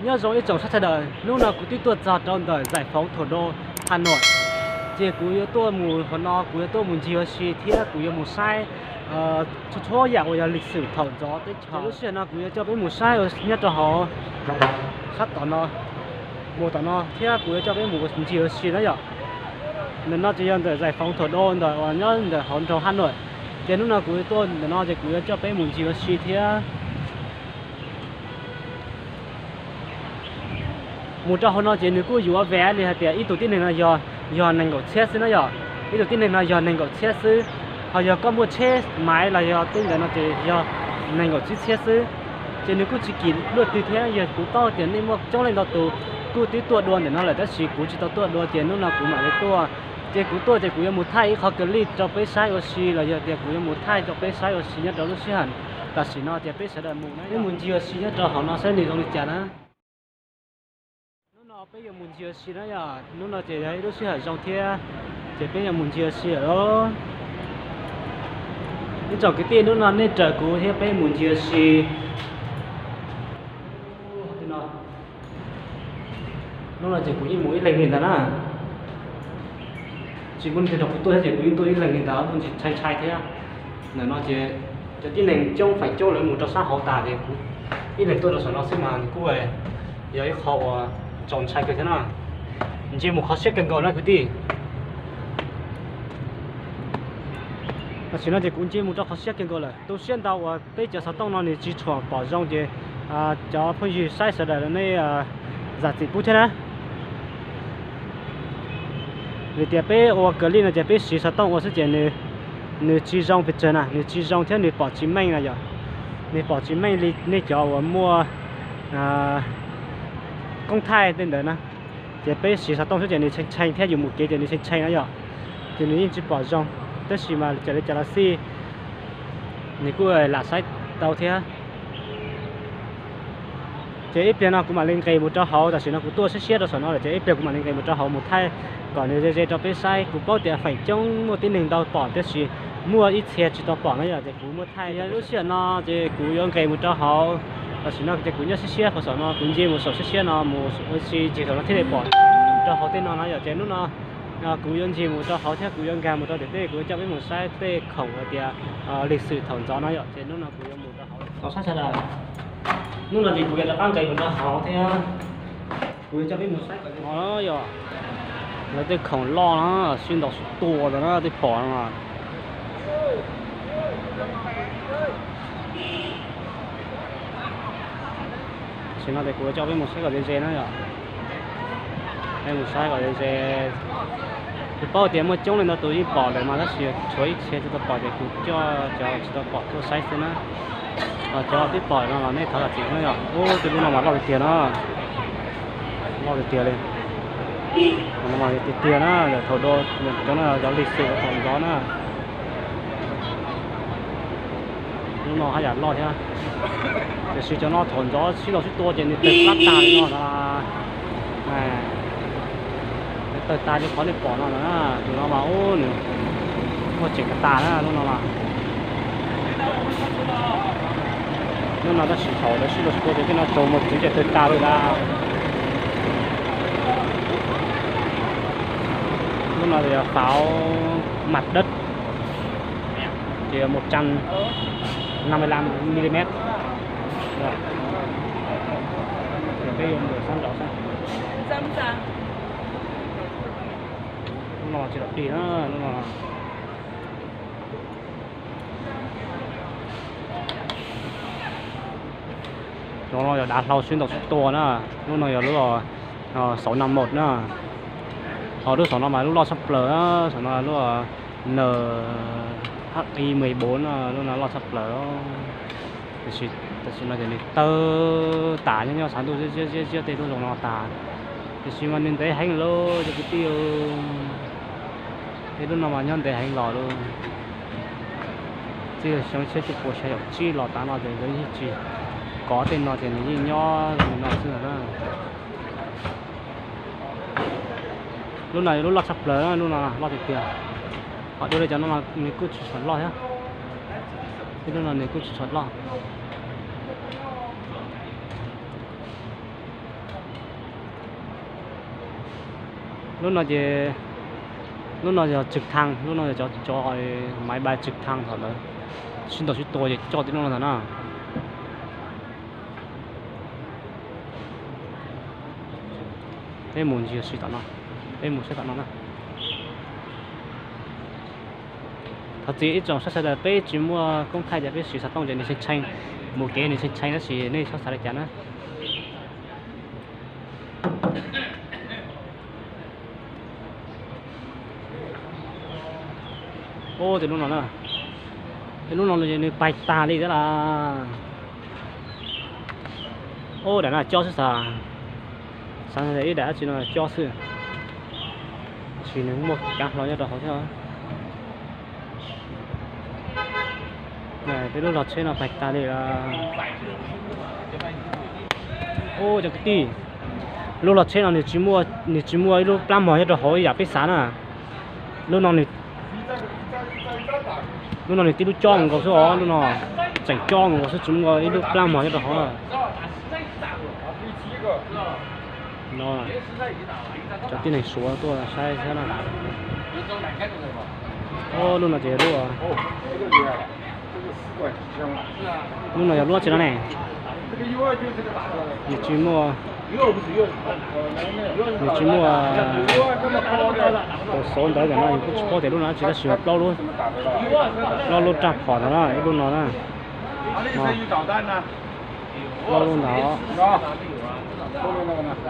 Nyob zoo ib tsoom saib sawv daws, hnub no kuv twb tuaj txog rau ntawm Giải Phóng Thủ Đô Hà Nội, ces kuv yuav tuaj mus hauv no, kuv yuav tuaj mus ncig ua si thiab kuv yuav mus saib txhua txhua yam uas yog lịch sử thaum ntxov teb chaws. Lub sij hawm no kuv yuav coj peb mus saib nyob rau hauv sab tom no, mus tom no thiab kuv yuav coj peb mus ncig ua si na yom. Ntawm no ces yog ntawm Giải Phóng Thủ Đô ntawm uas nyob ntawm hauv nroog Hà Nội, ces hnub no kuv tuaj ntawm no ces kuv yuav coj peb mus ncig ua si thiab. Mus rau hauv no ces nws kuj yuav vé li hais tias ib tug tib neeg no yog, yog nees nkaum txhiab xwb na yom. Ib tug tib neeg no yog nees nkaum txhiab xwb. Ho yog koj muaj tsheb maiv los yog tej ntawd no ces yog nees nkaum tsib txhiab xwb. Ces nws kuj tsis kim luaj twg thiab, yog kuv paub tias nej muaj coob leej ntau tus kuj twb tuaj dua ntawm no lawm tab sis kuv tsis tau tuaj dua ces hnub no kuv mam li tuaj. Ces kuv tuaj ces kuv yuav mus thaij ib qho clip rau peb saib ua si los yog tias kuv yuav mus thaij rau peb saib ua si nyob rau lub sij hawm tam sim no ces peb sawv daws mus na, peb mus ncig ua si nyob rau hauv no saib nws zoo li cas na. Hnub no peb yuav mus ncig ua si na yom, hnub no ces yog ib lub sij hawm zoo thiab, ces peb yuav mus ncig ua si lawm. Ib tsoom kwv tij, hnub no nej raws kuv thiab peb mus ncig ua si. Hnub no ces kuv yeej mus ib leeg li ntawd na. Tsis muaj neeg rau kuv tuaj thiab ces kuv yeej tuaj ib leeg li ntawd, kuj ntshai ntshai thiab. Ntawm no ces cov tib neeg coob feem coob lawv mus rau sab hauv tas ces kuv ib leeg tuaj rau saum no xwb mas kuj yog ib qho uas txaus ntshai kawg thiab na. Nce mus qhov siab kawg nkaus na kwv tij. Tam sim no ces kuv nce mus rau qhov siab kawg nkaus lawm. Tu siab ntau uas peb cov xov tooj no nws tsis tshua pom zoo ces cov phooj ywg saib sawv daws nej zam txim pub thiab na. Vim tias peb ua clip no ces peb siv xov tooj ua xwb ces nws tsis zoo pes tsawg na, nws tsis zoo thiab nws pom tsis meej na yom. Nws pom tsis meej li nej cov uas muaj koob thaij tej ntawd na. Ces peb siv xov tooj xwb ces nws tshee tshee thiab yus mus kev ces nws tshee tshee na yom. Ces nws yeej tsis pom zoo, tab sis mas txawm li cas los xij nws kuj lam saib tau thiab. Ces ib pliag no kuv mam li nqes mus rau hauv, tam sim no kuv tuaj siab siab rau saum no lawm ces ib pliag kuv mam li nqes mus rau hauv mus thaij kom nws ze ze rau peb saib. Kuv paub tias feem coob muaj tib neeg ntau pom tab sis muaj ib txhia tsis tau pom na yom, ces kuv muab thaij. Yog lub sij hawm no ces kuv yuav nqes mus rau hauv, tam sim no ces kuv nyob siab siab qhov saum no, kuv nce mus saum siab siab no mus ua si ncig saum no thiaj li pom rau hauv tej no na yom. Ces hnub no kuv yuav ncig mus rau hauv thiab kuv yuav nkag mus rau tim tej, kuv yuav coj peb mus saib tej khoom hais tias lịch sử thaum ntxov no yom. Ces hnub no kuv yuav mus rau hauv. Tau saib sawv daws, hnub no ces kuv yuav rov qab nqes mus rau hauv thiab kuv yuav coj peb mus saib no yom. Lawv tej khoom loj na, sib ntaus sib tua ntawd na, tej pom no. Tam sim no ces kuv coj peb mus saib kom ze ze na yom. Peb mus saib kom ze ze. Kuv paub tias muaj coob leej ntau tus yeej pom lawm mas tab sis tshuav ib txhia tsis tau pom ces kuv coj cov tsis tau pom tuaj saib xwb na. Ho cov twb pom no los nej thov zam txim na yom. Ub, tej lub no mas loj tiag tiag na. Loj tiag tiag li. No mas tiag tiag na, lawm thaum cov no cov lịch sử thaum ntxov na. Lub no haj yam loj thiab. Tiam sis cov no thaum ntxov sib ntaus sib tua ces nws tawg plab tag li no na. Tawg tag li qhov nej pom no na, tus no mas ub nws muaj tseem tas na lub no mas. Lub no tab sis thaum lawv sib ntaus sib tua ces tej no tsaus muag txwv ces tawg tas li na. Lub no yog pháo mặt đất, thì một trăm năm mươi lăm mi-li-mét. Peb yuav mus sab nraud sab. Lub no tsis tau dig na, lub no. Cov no yog dav hlau sib ntaus sib tua na. Lub no yog lub sáu năm một na. Ho lub saum no mas lub loj tshaj plaws, saum no lub N H I mười bốn na, lub no loj tshaj plaws. Tiam sis tam sim no ces nws tawg tas nyob nyob sav ntuj ziab ziab tej lub zoo no tas. Tiam sis mas nws ntev heev lawm cov kwv tij. Tej lub no mas nyob ntev heev los lawm. Txij xyoo ib txhiab cuaj puas xya caum tsib los tas no ces lawv yeej tsis kov tej no ces nws yeej nyob li no xwb na. Lub no yog lub loj tshaj plaws, lub no loj tiag tiag. Ho dua li cov no nws kuj tsis tshua loj thiab. Tej lub no nws kuj tsis tshua loj. Lub no ces, lub no yog trực thăng, lub no yog cov, cov máy bay trực thăng thaum ntawd sib ntaus sib tua ces coj tib lub no ntag na. Peb mus ncig si tom no, peb mus saib tom no na. Thov txim ib tsoom saib sawv daws, peb tsis muaj koob thaij ces peb siv xov tooj ces nws tshee tshee, mus kev nws tshee tshee tab sis nej txhob xav li cas na. Ub, tej lub no na, tej lub no nws pais tag li thiab las. Ub, daim no coj xwb xav, xav ib daim dab tsi no coj xwb, tab sis nws muaj kav hlo nyob rau hauv thiab. Peb lub log tsheb no pais tag li. Ub, cov kwv tij, lub log tsheb no nws tsis muaj ib lub plab mog nyob rau hauv ib yam peb xav na. Lub no nws, lub no nws tib lub cob nkaus xwb os, lub no tseem cob nkaus xwb tsis muaj ib lub plab mog nyob rau hauv. No, cov tib neeg Suav tuaj saib thiab na. Ub, lub no ces lub, lub no yog lub tsi no ne? Nws tsis muaj, nws tsis muaj, tus xauv ntawv ntawm no yus kuj tsis paub tias lub no dab tsi tab sis mas plaub lub, plaub lub raj phom ntawm no ib lub no na. Plaub lub ntawd,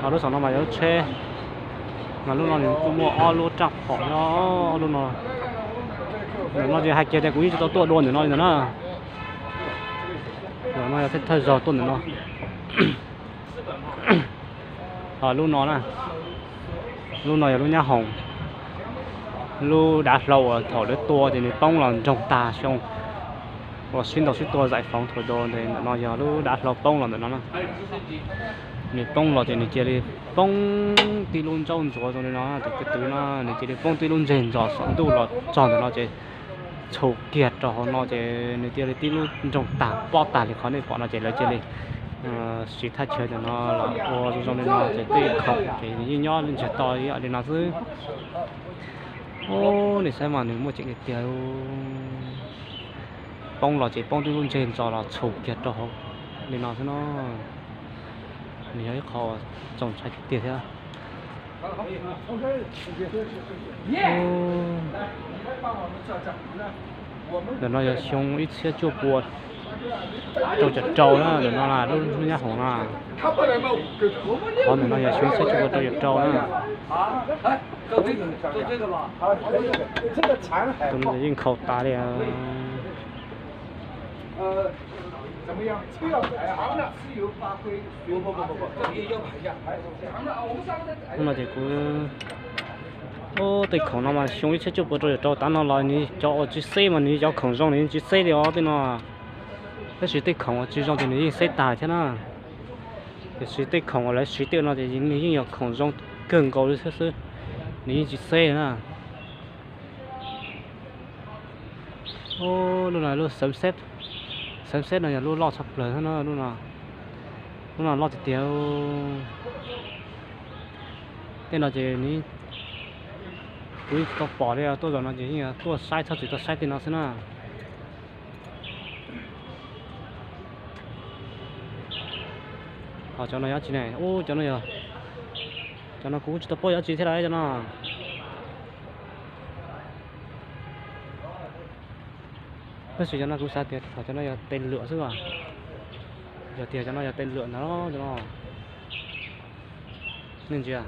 ho lub saum no mas yog lub tsheb, mas lub no nws kuj muaj ob lub raj phom nyob lub no. Ntawm no ces hais kiag tias kuv yeej tsis tau tuaj dua ntawm no li ntawd na. Ntawm no yog thawj thawj zaug tuaj ntawm no. Ho lub no na, lub no yog lub nyab hoom, lub dav hlau uas thaum lawv tua ces nws poob los nroog tag xyoo uas sib ntaus sib tua giải phóng thủ đô ntawd, ntawm no yog lub dav hlau poob los ntawm no na. Nws poob los ces nws cia li poob tib lub ntsauj ntsuav zoo li no, tus kwv tw no nws cia li poob tib lub ntseg ntxos saum ntuj los txog ntawm no ces txhus kiag rau hauv no ces nws cia li tib lub nroog tag pob tag li qhov nej pom no ces lawv cia li siv thaj chaw ntawm no los ua zoo zoo li no ces tej khoom ces nws yeej nyob ntsiag to ib yam li no xwb. Ub, nej saib mas nws muaj ceem tiag tiag. Poob los ces poob tib lub ntseg ntxos los txhus kiag rau hauv li no xwb no. Nws yog ib qho txaus ntshai tiag tiag thiab. Ntawm no yog xyoo ib txhiab cuaj pua rau caum rau na, ntawm no lub nyab hoom no. Qhov ntawm no yog xyoo ib txhiab cuaj pua rau caum rau na. Tus no yeej nkhaus tas li. Hnub no ces kuv, ub, tej khoom no mas xyoo ib txhiab cuaj pua rau caum rau tav no los nws cov uas tsis xeb mas nws cov khoom zoo nws yeej tsis xeb li os tej no. Tab sis tej khoom uas tsis zoo ces nws yeej xeb tas thiab na. Tiam sis tej khoom uas lawv siv tej no ces nws yeej yog khoom zoo kawg nkaus li xwb xwb, nws yeej tsis xeb na. Ub, lub no lub xeev xeb, xeev xeb no yog lub loj tshaj plaws xwb na, lub no, lub no loj tiag tiag. Tej no ces nws, kuv yeej tsis tau pom li, tuaj zaum no ces yeej tuaj saib txhob txwm tuaj saib tej no xwb na. Ho cov no yog dab tsi ne? Ub, cov no yog, cov no kuv kuj tsis tau paub yog dab tsi thiab lawm cov no. Tab sis cov no kuv xav tias cov no yog tes lwam xwb as. Yog tias cov no yog tes lwam ntag cov no. Nej ntsia,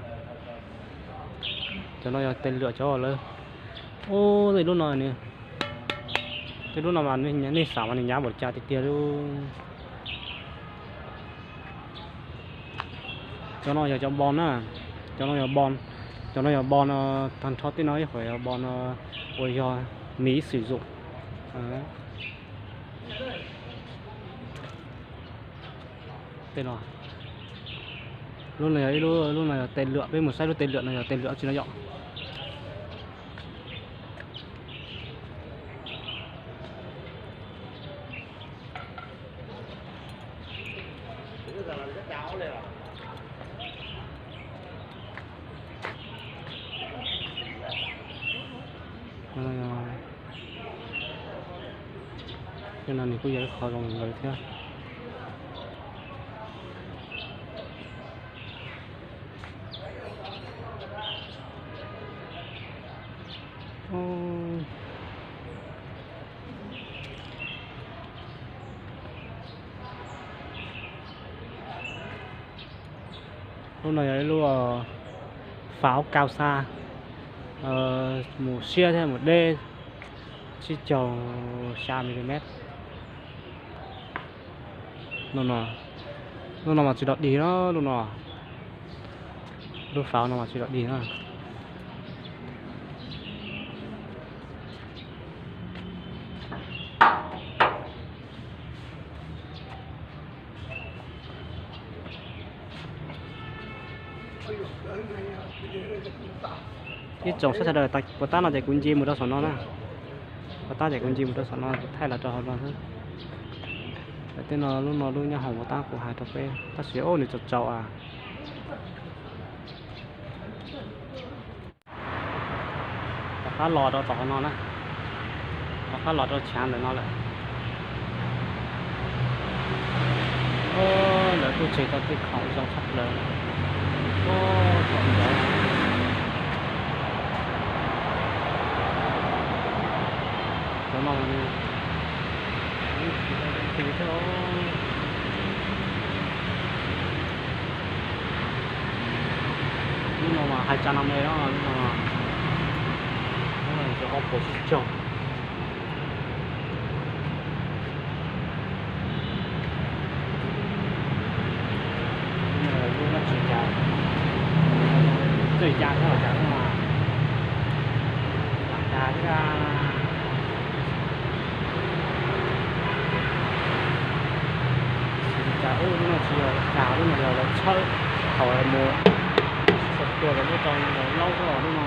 cov no yog tes lwam cov lawv. Ub, tej lub no, tej lub no mas nej xav mas nws hnyav npaum li cas tiag tiag li. Cov no yog cov bom na, cov no yog bom, cov no yog bom no, tag nrho tej no ib qho yog bom no uas yog Mỹ sử dụng. Tej no, lub no yog ib lub, lub no yog tes lwam, peb mus saib lub tes lwam no yog tes lwam tsi no yom. Tej no nws kuj yog ib qho zoo ntawd thiab. Lub no yog ib lub fav kaus xa, mus siab thiab mus deb tsib caug xya milimet. Lub no mas tsis dog dig na, lub no, lub fav no mas tsis dog dig na. Ib tsoom sawv daws, puas tab no ces kuv nce mus rau saum no na. Puas tab ces kuv nce mus rau saum no kuv thaij los rau hauv no xwb. Tej no lub no lub nyob hauv puas tab kuv hais rau peb tab sis ub nws tsaus tsaus a. Rov qab los rau tom no na, rov qab los rau chav ntawm no lawm. Lawv kuj tseg tau tej khoom zoo tshaj plaws. Cov no, lub no mas hai trăm năm mươi no, lub no, lub no ob puas tsib caug. Lub no tsis cas, txawj cas thiab los cas lub no, cas thiab. Cas ub lub no tsis yog cas, lub no yog lawv tshawb thaum mus tua lawv lub rau lawv laub xwb os lub no.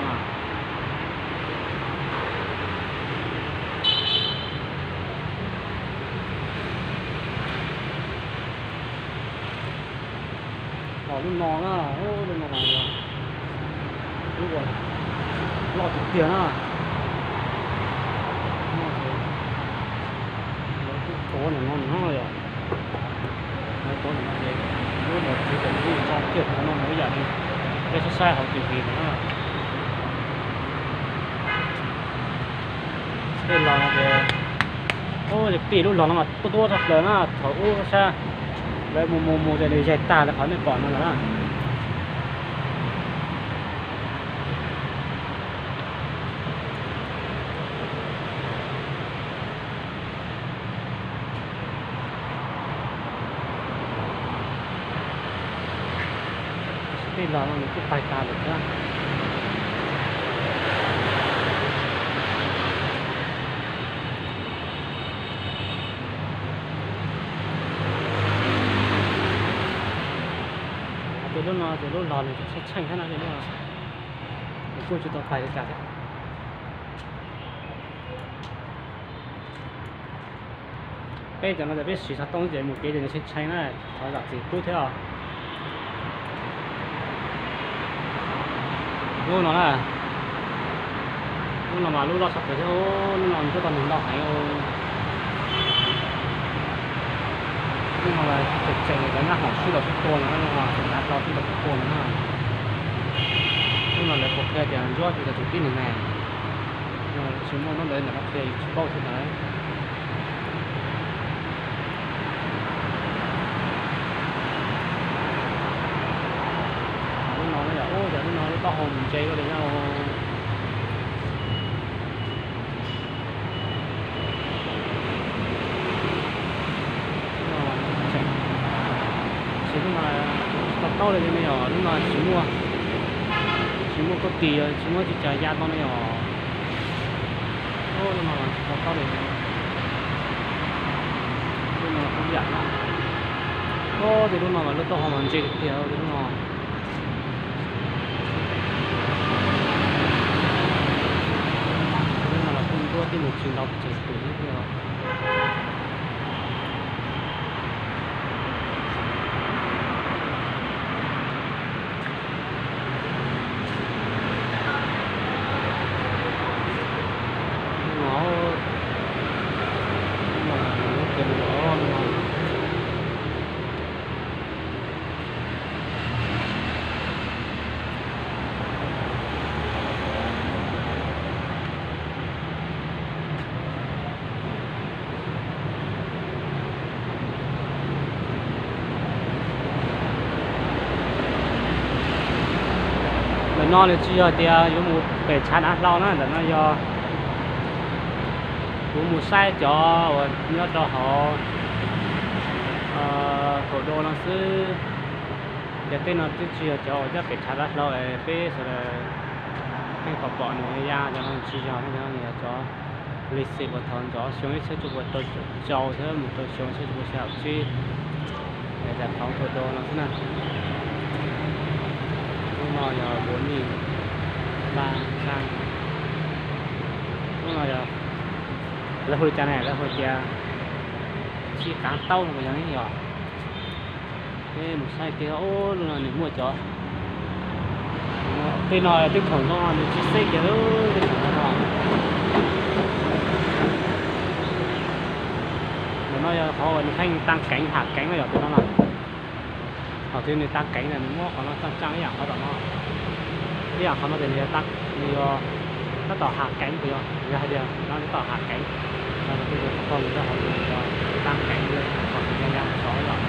Lub no na, lub no mas lub uas loj tiag tiag na. Lawv kuj tuav ntawm no no yom. Lawv tuav ntawm no ces lub no tsis tau lub tso kiag no mus ib yam li peb saib saib hauv ti vi no na. Tej los no ces, ub, pib lub los no mas tuab tuab tshaj plaws na, thaum ub sab lawv mus mus mus ces nws yaig tag lawv qhov nej pom no lawm na. Tej los no nws kuj pais tas lawm thiab. Ces lub no ces lub los nws tseem tsheej tsheej thiab no, nws kuj tsis tau pais li cas thiab. Peb cov no ces peb siv xov tooj ces mus kev ces nws tsheej tsheej na, thov zam txim pub thiab os. Lub no na, lub no mas lub loj tshaj plaws thiab, lub no nws tuaj tau nws ntau heev. Lub no tseem tseem cov nyab hoom sib los sib tua no, lub no tseem dav hlo sib los sib tua no na. Lub no lawv puas qhia tias ntsuab tsis tau tus tib neeg ne? Tsis muaj, hnub ntawd ntawm no qhia yus tsis paub thiab ntawd. Lub no yog, ub, yog lub no lub taub hau mus ntse ua li no. Lub no, tsis lub no, tsis tau taub li ne yom, lub no tsis muaj, tsis muaj koj tis, tsis muaj tsis cas ya tau ne yom. Lub no tsis tau taub li. Lub no kuj yam no. Ub, ces lub no mas lub taub hau mas ntse tiag tiag li lub no. Lub no los kuj ntuab tib neeg tsis ntau tseem tus li thiab. Lub no, lub no No nws tsis yog tias yuav mus pem tshav dav hlau na, ntawm no yog kuv mus saib cov uas nyob rau hauv thaum do no xwb. Ces tej no twb tsis yog cov uas nyob pem tshav dav hlau es peb sawv daws pheej pom pom nws ya, cov no tsis yog, cov no yog cov lis xim uas thaum ntxov xyoo ib txhiab cuaj puas rau caum rau thiab mus rau xyoo ib txhiab cuaj puas xya caum tsib es tas qhov thaum do no xwb na. Lub no yog Npua Nij, Npab Xab. Lub no yog lawv hu li cas ne, lawv hu tias Txij Qav Taub no yog ne yog. Peb mus saib kiag, lub no nws muaj cov, tej no twb thaum no nws tsis xeb kiag lub, tej thaum no. Ntawm no yog qhov uas nws pheej taab keev ham keev na yom, tus no na. Thaum twg nws taab keev na nws muab qhov no tsaaj tsaaj ib yam qhov tom no, ib yam qhov no ces nws yog, nws yog tab tom ham keev, puas yog, yog hais tias no tab tom ham keev. Thaum twg nws taab keev kom nws ya ya sov yom.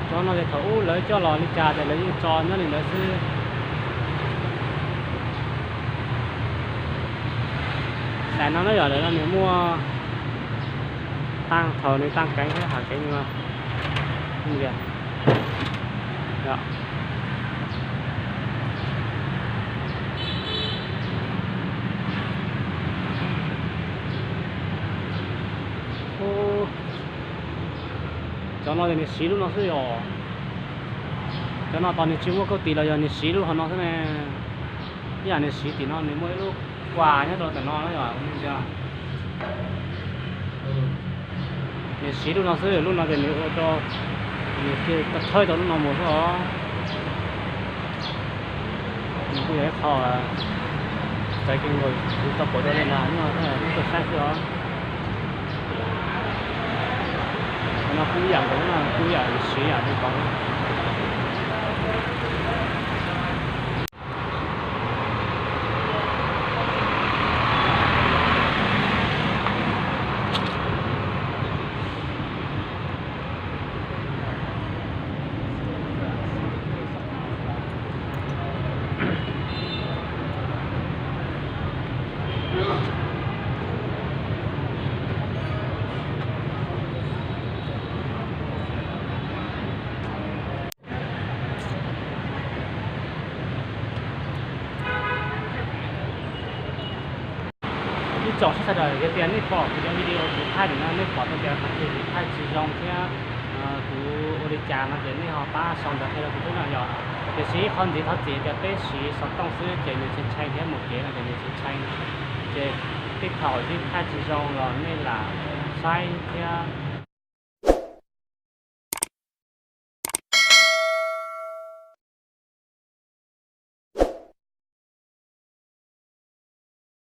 Cov no ces thaum ub lawv coj los li cas ces lawv yeej tso nyob li ntawd xwb. Daim no na yom, daim no nws muaj taab, thaum nws taab keev thiab ham keev no. Cov no ces nws siv lub no xwb yom. Cov no tos nws tsis muaj kauj tis los yog nws siv lub hauv no xwb ne. Ib yam nws siv tim no nws muaj ib lub quas nyob rau ntawm no na yom, nws siv lub no xwb, lub no ces nws ua rau, nws cia li thawb tau lub no mus xwb os. Nws kuj yog ib qho txawv kawg nkaus, kuv tau pom dua li ntag, nws tau saib xwb os. Qhov no kuj ib yam nkaus, kuj ib yam siv yam li ko. Ib tsoom sawv daws, yog tias nej pom kuv cov video kuv thaij ntawm no nej pom tau tias qhov twg kuv thaij tsis zoo thiab kuv ua li cas no ces nej ho pab sau ntawv qhia rau kuv thiab no yom. Tiam sis ib qho ntxiv thov txim tias peb siv xov tooj xwb ces nws tshee tshee thiab mus kev no ces nws tshee tshee. Ces tej thaum twb thaij tsis zoo los nej lam saib thiab